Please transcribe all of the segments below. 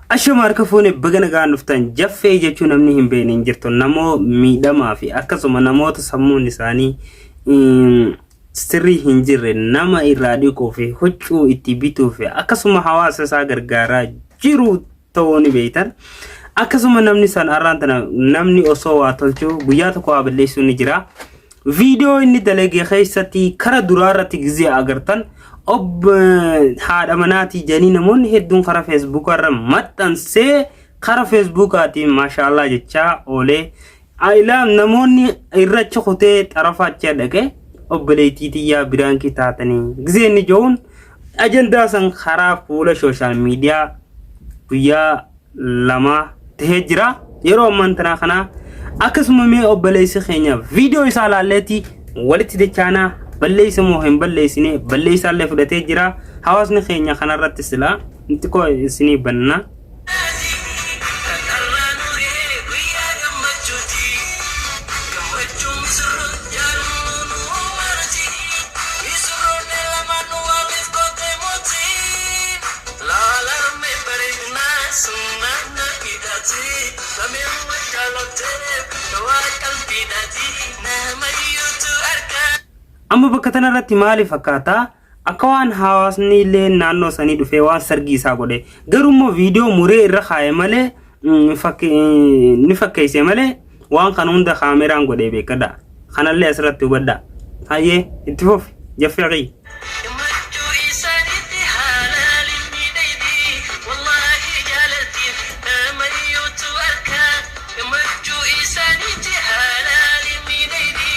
Ashama harka fuune baga nagaan dhuftan. Jaffee jechuun namni hin beekne hin jirtu. Namoo miidhamaa fi akkasuma namoota sammuun isaanii sirrii hin jirre nama irraa dhiquu fi huccuu itti bituu fi akkasuma hawaasa isaa gargaaraa jiru ta'uu ni beektan. Akkasuma namni san arraan tana namni osoo waa tolchuu guyyaa tokko waa balleessuu ni jira. Viidiyoo inni dalage keessatti kara duraa irratti gizee agartan ob haadha manaatii jedhanii namoonni hedduun karaa feesbuukaa irra maxxansee karaa feesbuukaatiin maashaallah jechaa oolee Ayilaam namoonni irracha kutee xarafa achi dhaqe obboleettii tiyyaa biraankii taatanii gizee inni jiruun ajandaa san karaa fuula sooshaal miidiyaa guyyaa lamaa tahee jira yeroo ammaan tanaa kana akkasuma mee obboleessi keenya viidiyoo isaa laalleetti walitti dachaanaa balleessa moo hin balleessine balleessaallee fudhatee jira hawaasni keenya kanarratti silaa xiqqoo isinii banna. Amma bakka tanarratti maali fakkaata? Akka waan hawaasni illee naannoo sanii dhufee waan sargii isaa godhe. Garuu immoo viidiyoo muree irra kaaye malee ni fakkeesse malee waan kana hunda kaameraan godhee beekadha. Kanallee asirratti hubadha. Hayyee itti fufi jaffee kiyya. Gammachuu isaaniitti haalaalin miidhaydi wallaahi jaalaltiin nama iyyuutu arka Gammachuu isaaniitti haalaalin miidhaydi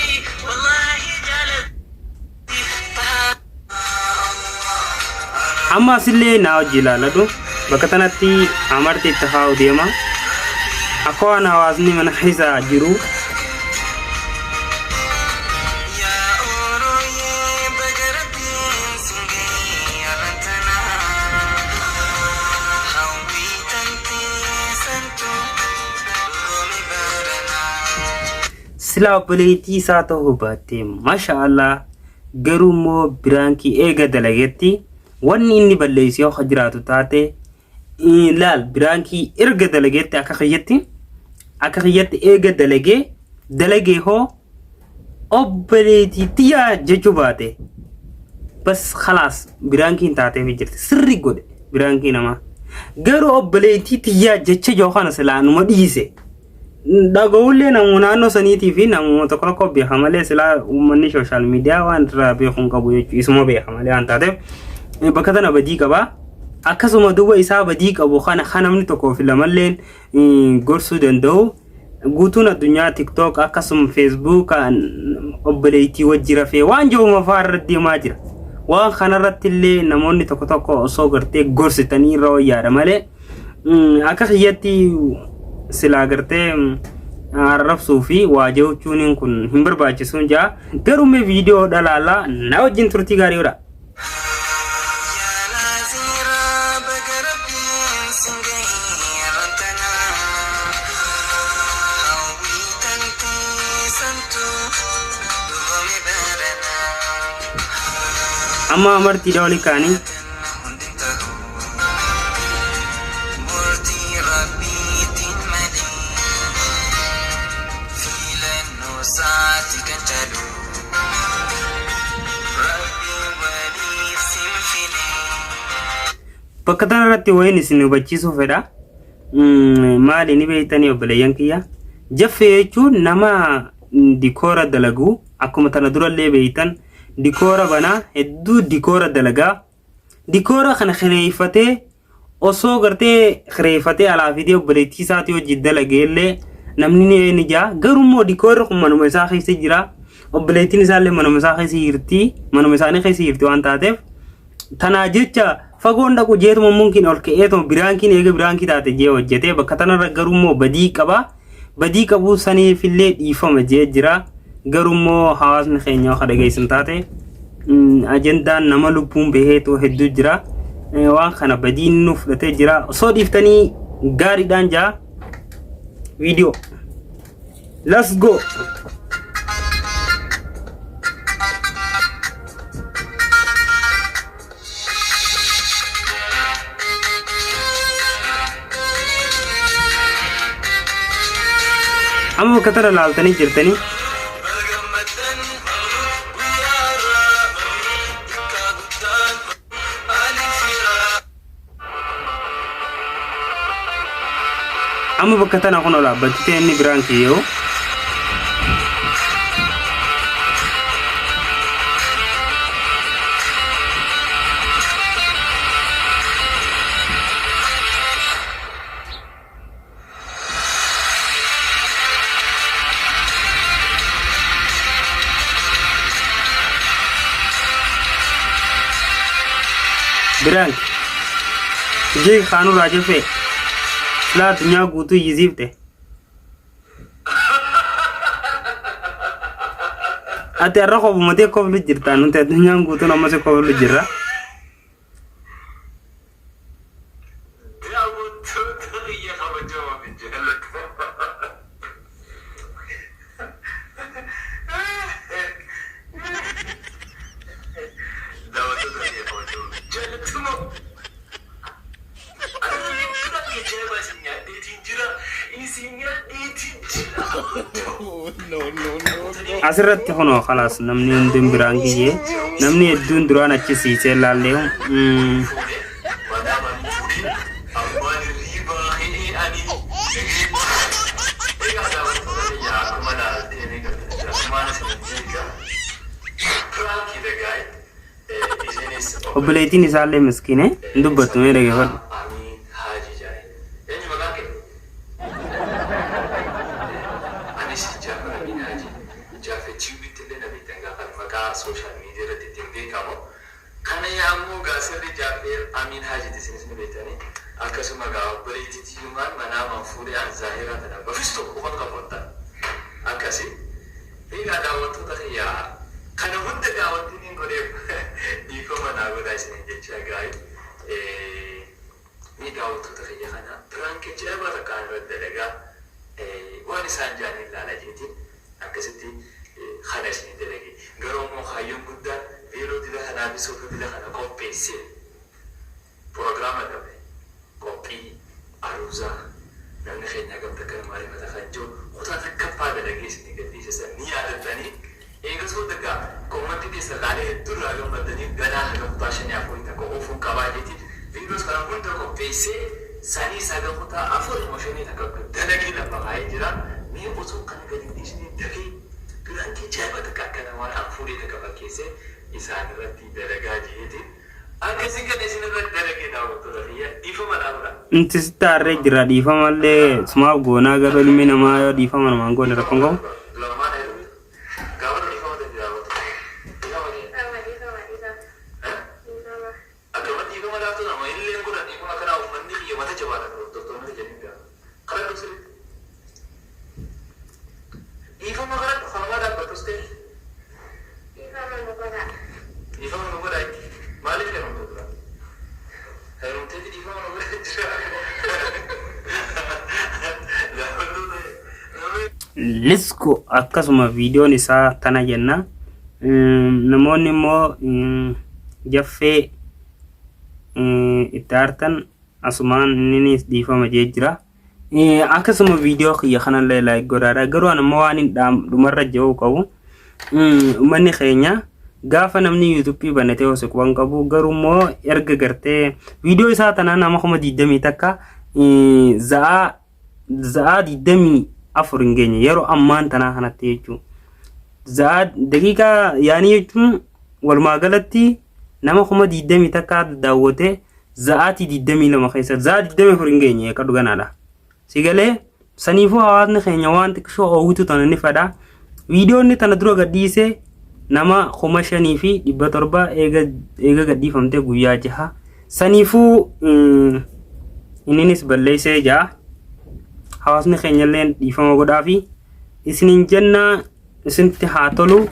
wallaahi jaalaltiin tahaa. Amma asillee naa hojii ilaaladhu. Bakka tanatti amarti itti kaa'u deema. Akka waan hawaasni mana keessa jiru. Yaa Orooyee baga rabbiin sin gahee arran tana hawwii tantee santu dhugoome barana. Silaa obboleettii isaa ta'uu baattee masha Allah garuu immoo biraankii eega dalagetti wanni inni balleessu yoo jiraatu taate laal biraankii erga dalagetti akka kiyyatti eega dalagee dalagee hoo obboleettii tiyyaa jechuu baate bas khalaas biraankiin taateef jirti sirri godhe biraankii namaa garuu obboleettii tiyyaa jecha yookaan silaa numa dhiise dhaga'ullee namuma naannoo saniitii fi namuma tokko tokko beeka malee silaa uummanni sooshaal miidiyaa waan irraa beekuu hin qabu jechuudha isuma beeka malee waan taateef bakka tana badii qaba. Akkasuma duuba isaa badii qabu kana kan namni tokkoo fi lamalleen gorsuu danda'u guutuun addunyaa tiktook akkasuma feesbuuk obboleettii wajji rafee waan jiru fa'aa irra deemaa jira. Waan kanarratti illee namoonni tokko tokko osoo gartee gorsitanii irra wayyaadha malee akka kiyyatti silaa gartee arrabsuu fi waa jechuun kun hin barbaachisuun jaa garuu mee viidiyoo dhalaalaa na wajjin turtii gaarii godha. Yaa Naaziraa baga rabbiin sin gahee arran tana hawwii tantee santu dhugoome barana. Amma amartiidha oli kaanii. Hundi ta'u murtii rabbiitiin malee filannoo isaati kan caalu. Bakka tana irratti wayiin isin hubachiisuu fedha. Maali ni beektanii obboleeyyan kiyya. Jaffee jechuun nama dikoora dalagu akkuma tana durallee beektan dikoora banaa hedduu dikoora dalagaa. Dikoora kana kireeffatee osoo gartee kireeffatee alaa fidee obboleettii isaatii hojii dalagee illee namni ni ni jaa garuu immoo dikoorri kun manuma isaa keessa jira obboleettiin isaa illee manuma isaa keessa jirti manuma isaanii keessa jirti waan taateef tanaa jecha fagoon dhaqu jeetuma munkiin ol ka'eetuma biraankiin eega biraankii taate jee hojjetee bakka tanarra garuu immoo badii qaba badii qabuu saniifillee dhiifama jee jira garuu immoo hawaasni keenya akka dhageessan taate ajandaan nama lubbuun baheetu hedduu jira waan kana badiin nu fudhatee jira osoo dhiiftanii gaariidhaan jaa viidiyoo let's go. Amma bakka tana laaltanii jirtanii. Amma bakka tana kun ol dhaabbachitee inni biraan kiyyoo. Biraan jee kaanuu raajeffee silaa addunyaa guutuu iyyisiifte. Ati har'a kofumatee koflu jirta nuti addunyaan guutuun ammas koflu jirra. Daawwattoota kiyya kabajamoo fi jaallatamoo. Daawwattoota kiyya kabajamoo fi jaallatamoo. Ani prank ajaa'ibaa isin nyaadheetiin jira. Isin nyaadheetiin jira. No, no, no, no. Asirratti kunoo kalaas namni hundin biraan kiyyee namni hedduun duraan achi siisee laallee obboleettiin isaallee miskiine hin dubbattu mee dhageeffadhu. Anis Jaafar Amin Haji Jaafe Tube-tti illee na beektan gaafa maqaa social media irratti ittiin beekamu. Kana ammoo gaa sirri Jaafeer Amin Hajiti isinis ni beektanii. Akkasuma gaa obboleettii tiyyumaan manaa manfuudhee an zaahiraa tana bafis tokko qofan qabu wanta akkasi. Egaa daawwattoota kiyya kana hunda gaa wanti inni godheef dhiifama naa godhaa isiniin jecha gaayi. Mee daawwattoota kiyya kana prank ajaa'ibaa takka an irratti dalagaa waan isaan ja'an hin laala jeetiin akkasitti kana isinii dalage. Garuu ammoo kaayyoon guddaan veeloo dila kanaa fi suufa dila kana qopheesse prograama dabre qophii aruuzaa namni keenya hagam takka nama arifata kan jiru kutaa takkaffaa dalagee isinii gad dhiise san ni yaadattanii. Eegasuu daga comment keessan laalee hedduu irraa gammaddaniif ganaa haga kutaa shanii afurii takka oofuun qabaa jeetiin videos kana hunda qopheessee saniis haga kutaa afurii moo shanii takka dalagee lafa kaayee jira mee osoo kana gad hin dhiisnee dafee pirankii jaba takka akkana waan an fuudhee takka fakkeessee isaan irratti dalagaa jeetiin akkasiin kana isin irratti dalagee daawwattoota kiyya dhiifama naa godhaa. Nuti sitti aarree jira dhiifamallee sumaaf goonaa garuu ilmi namaa yoo dhiifama namaan goone rakkoon qabu. Lamaan heerumte Gaafadhu dhiifama ta'e daawwatu. Dhiifama ta'e. Dhiifama dhiifama dhiifama dhiifama. Akkama dhiifama laaftuu nama illeen godhan dhiifama kanaa uummanni kiyya mata jabaadha hordoftoonni kiyya ni beeku. Kadhadhu sirriitti. Dhiifama kadhadhu kanumaa dhaabbattus ta'e. Dhiifama nu godhaa. Dhiifama nu godhaa itti. Maaliif heerumte dura? Heerumteeti dhiifama nu godhaa jira. Gaafadhu ta'e. Namni Let's go akkasuma viidiyoon isaa tana jenna. Namoonni immoo jaffee itti aartan asumaan inninis dhiifama jee jira. Akkasuma viidiyoo kiyya kanallee like godhaadha. Garuu ani immoo waan hin dhumarra jiru qabu. Uummanni keenya gaafa namni yuutuubii banatee osoo quban qabu garuu immoo erga gartee viidiyoo isaa tanaa nama 21,000 za'aa za'aa 24 hin geenye yeroo ammaan tanaa kanatti jechuudha. Za'aa daqiiqaa yaanii jechuun walumaa galatti nama 21,000 daawwate za'aatii 22 keessa za'aa 24 hin geenye akka dhuganaadha. Si galee saniifuu hawaasni keenya waan xiqqishoo oowwitu tana ni fedha. Viidiyoonni tana dura gadhiise nama 5,700 eega gadhiifamte guyyaa jaha. Saniifuu inninis balleessee jaa. Hawaasni keenya illee dhiifama godhaafi. Isiniin jennaa isinitti haa tolu.